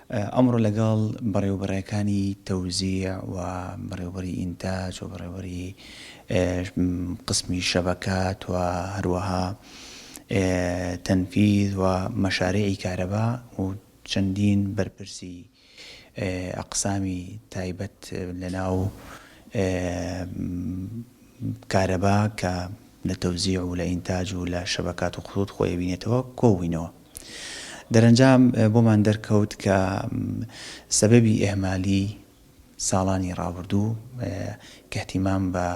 ئەمڕۆ لەگەڵ بەڕێوەبەرەکانی تەوزیع و بەڕێوەبەری ئینتاج و بەڕێوەبەری قسمی شەبەکات و هەروەها تەنفیز و مەشاریعی کارەبا و چەندین بەرپرسی ئەقسامی تایبەت لەناو کارەبا کە لە تەوزیع و لە ئینتاج و لە شەبەکات و خطوط خۆی ئەبینێتەوە کۆبووینەوە. دەرەنجام بۆمان دەرکەوت کە سەبەبی ئیهمالی ساڵانی ڕابردوو کە اهتیمام بە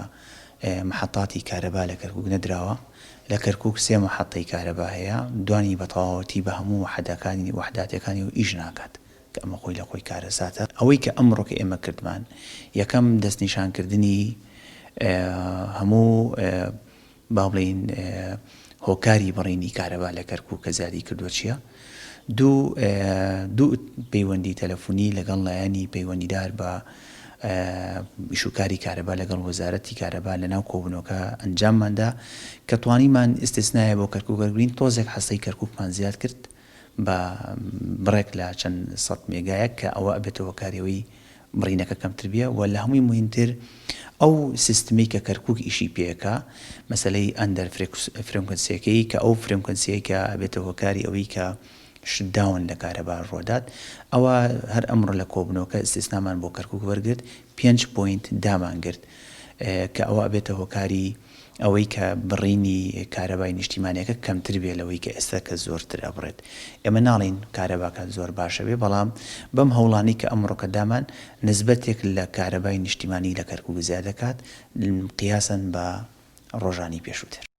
محەتاتی کارەبا لە کەرکوک نەدراوە، لە کەرکوک سێ محەتەی کارەبا هەیە، دوانی بە تەواوەتی بە هەموو وەحدەکانی وەحداتەکانی و ئیش ناکات کە ئەمە خۆی لە خۆی کارەساتە. ئەوەی کە ئەمڕۆ کە ئێمە کردمان یەکەم دەستنیشانکردنی هەموو با بڵێین هۆکاری بڕینی کارەبا لە کەرکوک کە زیادی کردووە چییە؟ دوو دوو پەیوەندی تەلەفونی لەگەڵ لایەنی پەیوەندیدار بە ئیشوکاری کارەبا لەگەڵ وەزارەتی کارەبا لەناو کۆبوونەوەکە ئەنجامماندا کە توانیمان ئیستسنایە بۆ کەرکوک وەرگرین تۆزێک حەسەی کەرکوکمان زیاد کرد بە بڕێک لە چەند سەد مێگایەک کە ئەوە ئەبێتە هۆکاری ئەوەی بڕینەکە کەمتر بیە و لە هەمووی موهیمتر ئەو سیستمەی کە کەرکوک ئیشی پێکا مەسەلەی ئەندەر فرێکوەنسیەکەی کە ئەو فرێکوەنسیەی کە ئەبێتە هۆکاری ئەوەی کە shutdown لە کارەبا ڕۆدات ئەوە هەر ئەمڕۆ لە کۆبنەوەکە ئیستیسنامان بۆ کەرکوک وەرگرت پێنج point دامان گرت کە ئەوە ئەبێتە هۆکاری ئەوەی کە بڕینی کارەبای نیشتیمانیەکە کەمتر بێ لەوەی کە ئێستا کە زۆرتر ئەبڕێت. ئێمە ناڵێین کارەباکە زۆر باشە بێ بەڵام بەم هەوڵانەی کە ئەمڕۆکە دامان نسبەتێک لە کارەبای نیشتیمانی لە کەرکوک زیاد دەکات قیاسەن بە ڕۆژانی پێشووتر.